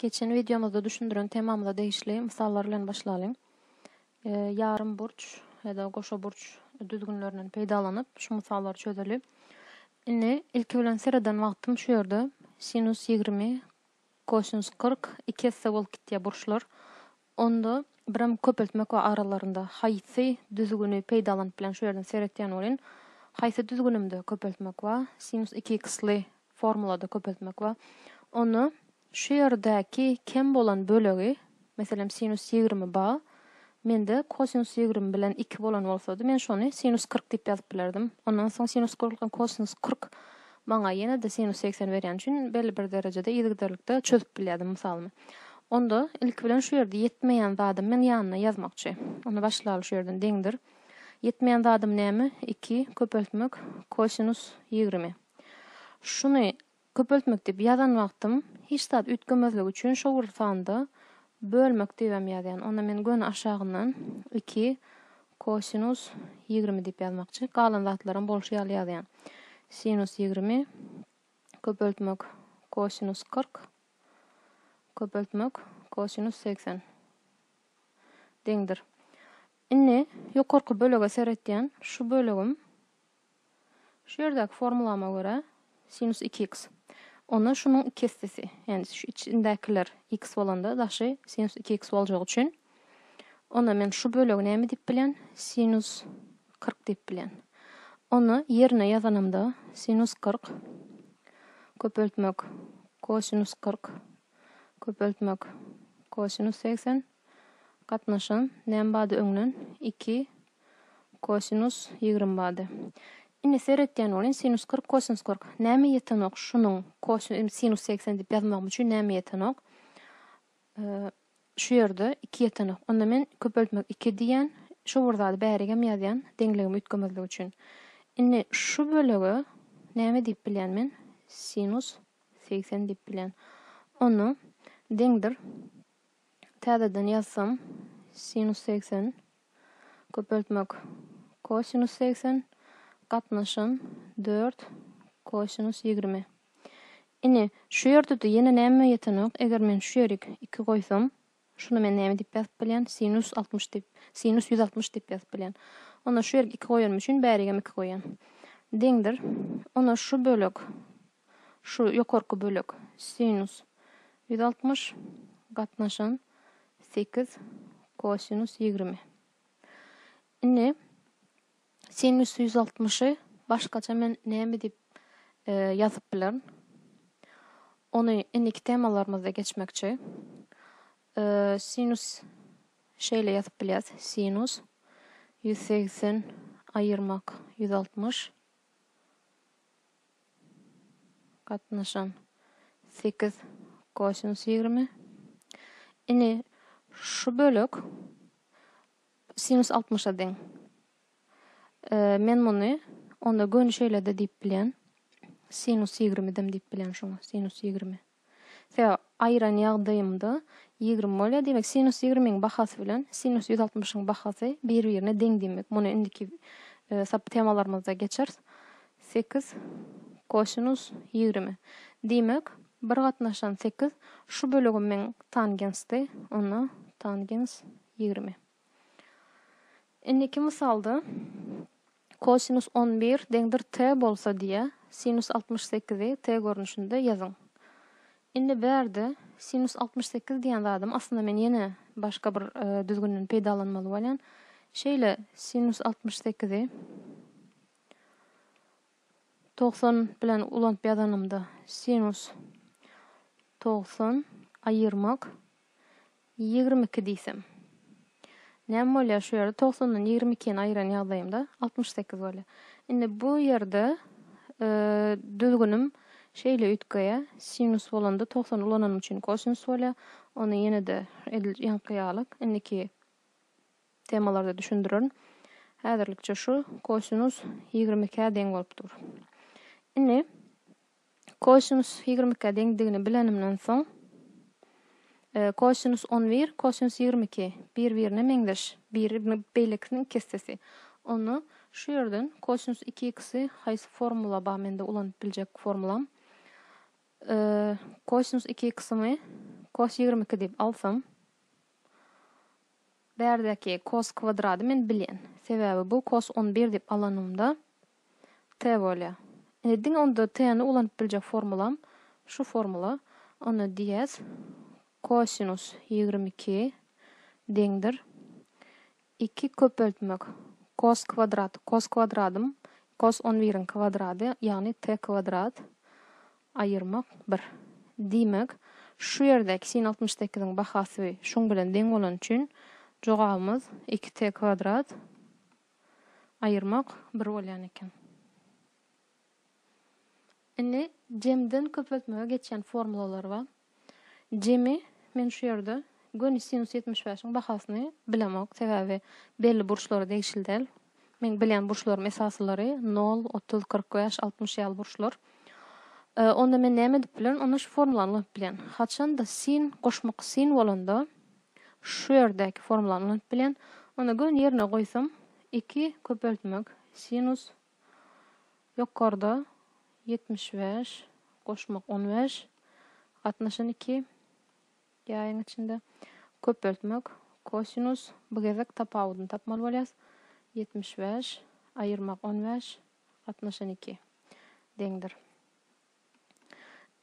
Geçen wideomyzda düşündiren temamyza degişli mysallar bilen başlalyň. Ýarym burç ýa-da goşa burç düzgünlerinden peýdalanyp, şu mysallary çözeli. Indi ilki bilen sereden wagtym şu ýerde sinus 20, kosinus 40 iki esse bolup gitýär burçlar. Onda birem köpeltmek bar aralarynda. Haýsy düzgüni peýdalanyp bilen şu ýerden seretýän welin, haýsy düzgünimde köpeltmek bar? Sinus iki x-li formulada köpeltmek bar. Onda şu ýerdäki kem bolan bölegi, meselem sinus 20 bar, mende kosinus 20 bilen 2 bolan bolsady, men şony sinus 40 diýip ýazyp bilerdim. Ondan soň sinus 40 bilen kosinus 40 maňa ýene-de sinus 80 berýäni üçin belli bir derejede yzygiderlikde çözüp bilýärdim mysalymy. Onda ilki bilen şu ýerde ýetmeýän zadymy men ýanyna ýazmakçy. Onda başlaly şu ýerden deňdir. Ýetmeýän zadym näme? 2 köpeltmek kosinus 20. Şuny köpeltmek diýip ýazan wagtym hiç zat üýtgemezligi üçin şo bir sanda bölmek diýibem ýazýan. Onda men göni aşagyndan 2 kosinus 20 diýip ýazmakçy. Galan zatlaram bolşy ýaly ýazýan. Sinus 20 köpeltmek kosinus 40 köpeltmek kosinus 80 deňdir. Indi ýokarky bölege seretýän. Şu bölegim şu ýerdäki formulama görä sinus 2x. Onda şunuň iki essesi, ýagny şu içindäkiler x bolanda daşy sinus 2x boljagy üçin onda men şu bölegi näme diýip bilýän? Sinus 40 diýip bilýän. Ony ýerine ýazanymda sinus 40 köpeltmek kosinus 40 köpeltmek kosinus 80 gatnaşan näme bardy öňden? 2 kosinus 20 bardy. Indi seretýän welin sinus 40 kosinus 40 näme ýetenok şunuň kosinus sinus 80 diýip ýazmagym üçin näme ýetenok? Şu ýerde 2 ýetenok. Onda men köpeltmek 2 diýýän, şu bir zady bärigem ýazýan, deňligimi üýtgemezlik üçin. Indi şu bölege näme diýip bilýän men? Sinus 80 diýip bilýän. Onda deňdir. Täzeden ýazsam, sinus 80 köpeltmek kosinus 80 gatnaşan 4 kosinus 20. Ine, şu ýerde-de ýene näme ýetenok, eger men şu ýerik 2 goýsam, şuny men näme diýip ýazyp bilýän, sinus 60 diýip, sinus 160 diýip ýazyp bilýän. Onda şu ýerik 2 goýanym üçin bärigem 2 goýýan. Deňdir. Onda şu bölek, şu ýokarky bölek sinus 160 gatnaşan 8 kosinus 20. Indi Sinus 160-y başgaça men näme diýip ýazyp bilerin? Ony indiki temalarymyzda geçmekçi. Sinus şeýle ýazyp bilýäris. Sinus 180 aýyrmak 160 gatnaşan 8 kosinus 20. Indi şu bölek Sinus altmyşa deň. Men muny onda göni şeýle-de diýip bilýän. Sinus ýigrimidem diýip bilýän şoňa. Sinus 20. Sebäbi aýyran ýagdaýymda 20 bolýar. Diýmek, sinus ýigrimiň bahasy bilen sinus 160-yň bahasy bir-birine deň diýmek. Muny indiki sap temalarymyzda geçeris. 8 kosinus 20. Diýmek, bir gatnaşan 8 şu bölegim meň tangensdi. Onda tangens 20. Indiki mysalda kosinus 11 deňdir t bolsa diýýär. Sinus 68-i t görnüşinde ýazyň. Indi bärde sinus 68 diýen zadym aslynda men ýene başga bir düzgünden peýdalanmaly bolýan. Şeýle sinus 68-i 90 bilen ulanyp ýazanymda sinus 90 aýyrmak 22 diýsem. Näme bolýar şu ýerde? 90-dan 22-ni aýyran ýagdaýymda 68 bolýar. Indi bu ýerde düzgünim şeýle üýtgeýär. Sinus bolanda 90 ulananym üçin kosinus bolýar. Ony ýene-de edil ýaňky ýaly indiki temalarda düşündirerin. Häzirlikçe şu kosinus 22-ä deň bolup dur. Indi kosinus 22-ä deňdigini bilenimden soň kosinus 11, kosinus 22 bir-birine meňzeş, biri beýlekisiniň iki essesi. Onda şu ýerden kosinus 2x-i haýsy formula bar mende ulanyp biljek formulam? Kosinus 2x-imi? Kos 22 diýip alsam, bärdäki kos kwadrady men bilýän. Sebäbi bu kos 11 diýip alanymda t bolýar. Indi diňe onda t-ni ulanyp biljek formulam şu formula. Onda diýýäs, kosinus 22 deňdir 2 köpeltmek kos kwadrat, kos kwadradym, kos on biriň kwadrady, ýagny t kwadrat aýyrmak bir. Diýmek, şu ýerdäki sin 68-iň bahasy şuň bilen deň bolany üçin jogabymyz iki t kwadrat aýyrmak bir bolýan eken. Indi jemden köpeltmege geçýän formulalar bar. Jemi men şu ýerde göni sinus 75-iň bahasyny bilemok, sebäbi belli burçlara degişli däl. Meň bilýän burçlarym esasylary nol, 30, 45, 60 ýaly burçlar. Onda men näme edip bilerin? Onda şu formulany ulanyp bilýän. Haçanda sin goşmak sin bolanda şu ýerdäki formulany ulanyp bilýän. Onda göni ýerine goýsam 2 köpeltmek sinus Ýokarda 75 goşmak 15 gatnaşan 2 ýaýyň içinde köpeltmek kosinus bu gezek tapawudyny tapmaly bolýas. 75 aýyrmak 15 gatnaşan 2 deňdir.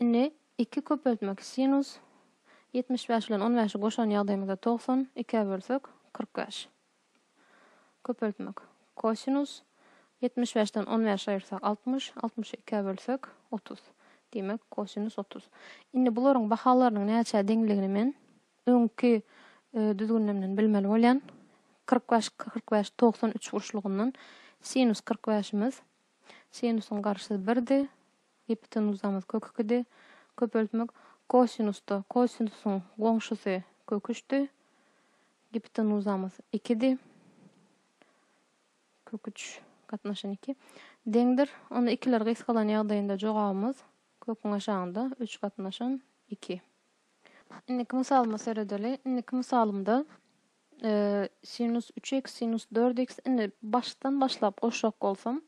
Indi 2 köpeltmek sinus 75 bilen 15-i goşan ýagdaýymyzda 90, 2-ä bölsek 45. Köpeltmek. Kosinus 75-den 15 aýyrsak 60, 60-y ikä bölsek 30. Diýmek, kosinus 30. Indi bularyň bahalarynyň näçä deňligini men öňki düzgünlemden bilmeli bolýan. 45, 45, 93 burçlugyndan sinus 45-imiz, sinusyň garşysy birdi, gipotenuzamyz kök ikidi. Köpeltmek. Kosinusda kosinusyň goňşusy kök üçdi. Gipotenuzamyz ikidi. Kök üç gatnaşan iki. Deňdir. Onda ikiler gysgalan ýagdaýynda jogabymyz köküň aşagynda üç gatnaşan iki. Indiki mysalyma seredeli. Indiki mysalymda sinus üç x, sinus dört x. Indi başdan başlap goşjak bolsam,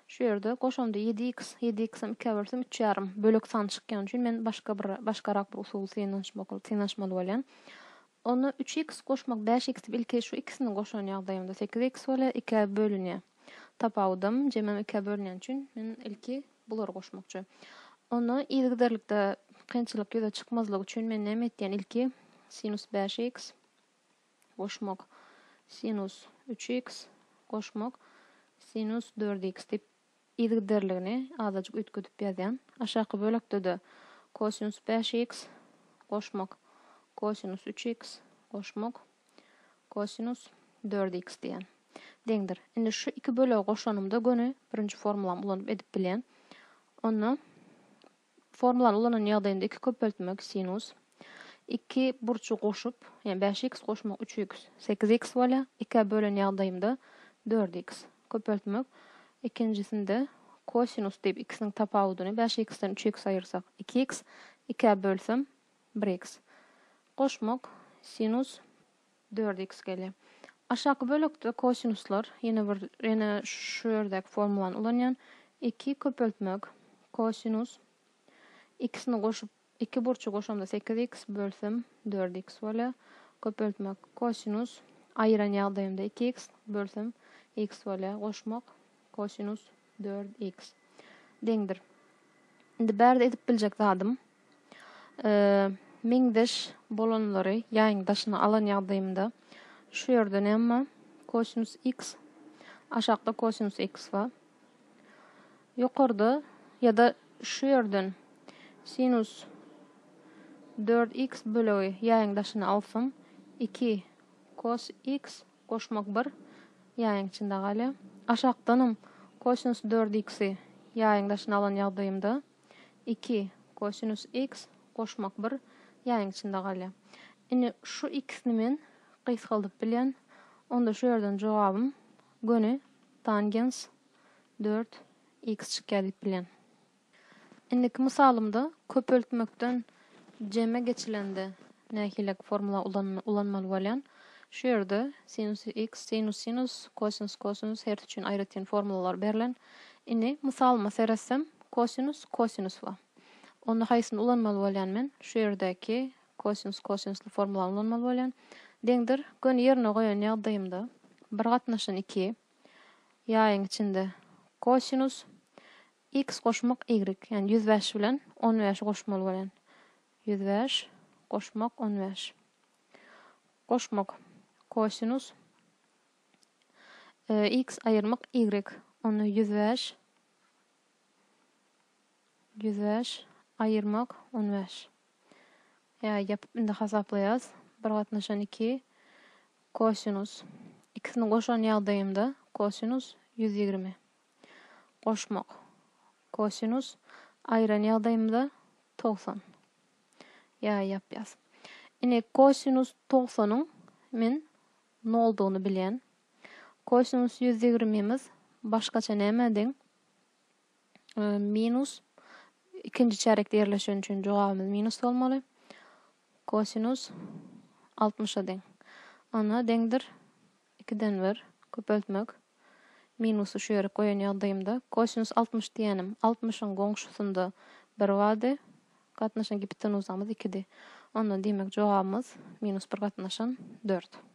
şu ýerde goşamda ýedi x, ýedi x-em ikä bölsem üç ýarym bölek san çykýany üçin men başga bir, başgarak bir usul synanyşmaly bolýan. Onda üç iks goşmak bäş iks diýip ilki şu ikisini goşan ýagdaýymda sekiz iks bolýar, ikä bölünýär. Tapawudam, jemem ikä bölünýäni üçin men ilki bulary goşmakçy. Onda yzygiderlikde kynçylyk ýüze çykmazlygy üçin men näme etýän ilki sinus bäş iks goşmak sinus üç iks goşmak sinus dört iks diýip Yzygiderligini azajyk üýtgedip ýazýan. Aşaky bölekde-de kosinus bäş iks goşmak kosinus üç iks goşmak kosinus dört iks diýen deňdir. Indi şu iki bölegi goşanymda göni birinji formulany ulanyp edip bilýän. Onda Formulany ulanan ýagdaýynda iki köpeltmek sinus iki burçy goşup, ýagny bäş iks goşmak üç iks, sekiz iks bolýar. Ikä bölen ýagdaýymda dört iks köpeltmek ikinjisinde kosinus diýip ikisiniň tapawudyny bäş iksden üç iks aýyrsak iki iks, ikä bölsem bir iks goşmak sinus dört iks gelýär. Aşaky bölekde kosinuslar, ýene bir, ýene şu ýerdäki formulany ulanýan, iki köpeltmek kosinus ikisini goşup, iki burçy goşamda sekiz iks, bölsem dört iks bolýar. Köpeltmek kosinus, aýyran ýagdaýymda iki iks, bölsem iks bolýar. Goşmak kosinus dört iks deňdir. Indi bärde edip biljek zadym, Meňzeş bolanlary ýaýyň daşyna alan ýagdaýymda şu ýerde näme bar? Kosinus x, aşakda kosinus x bar. Ýokarda ýa-da şu ýerden sinus 4x bölegi ýaýyň daşyna alsam, 2 kos x goşmak 1 ýaýyň içinde galýar. Aşakdanam kosinus 4x-i ýaýyň daşyna alan ýagdaýymda Iki, kosinus x goşmak bir ýaýyň içinde galýar. Indi şu ikisini men gysgaldyp bilýän. Onda şu ýerden jogabym göni tangens dört x çykýar diýip bilýän. Indiki mysalymda köpeltmekden jeme geçilende nähilek formula ulanmaly bolýan. Şu ýerde sinus x, sinus sinus, kosinus kosinus hersi üçin aýratyn formulalar berlen. Indi mysalyma seretsem, kosinus, kosinus bar. Onda haýsyny ulanmaly bolýan men? Şu ýerdäki. Kosinus kosinusly formulany ulanmaly bolýan. Deňdir. Göni ýerine goýan ýagdaýymda bir gatnaşan 2 ýaýyň içinde kosinus x goşmak y, ýagny 105 bilen 15-i goşmaly bolýan. 105 goşmak 15. Goşmak kosinus x aýyrmak y, onda 105 105 aýyrmak 15. Ýa ýapyp indi hasaplaýas. Bir gatnaşan 2 kosinus. Ikisini goşan ýagdaýymda kosinus 120. Goşmak kosinus aýyran ýagdaýymda 90. Ýa ýapýas. Indi kosinus 90-yň men noldugyny bilýän. Kosinus 120-imiz başgaça nämä deň? Minus ikinji çärýekde ýerleşeni üçin jogabymyz minus bolmaly. Kosinus 60-a deň. Onda deňdir 2-den 1 köpeltmek minusy şu ýere goýan ýagdaýymda kosinus 60 diýenim 60-yň goňşusynda 1 bardy. Gatnaşan gipotenuzamyz 2-di. Onda diýmek jogabymyz minus 1 gatnaşan 4.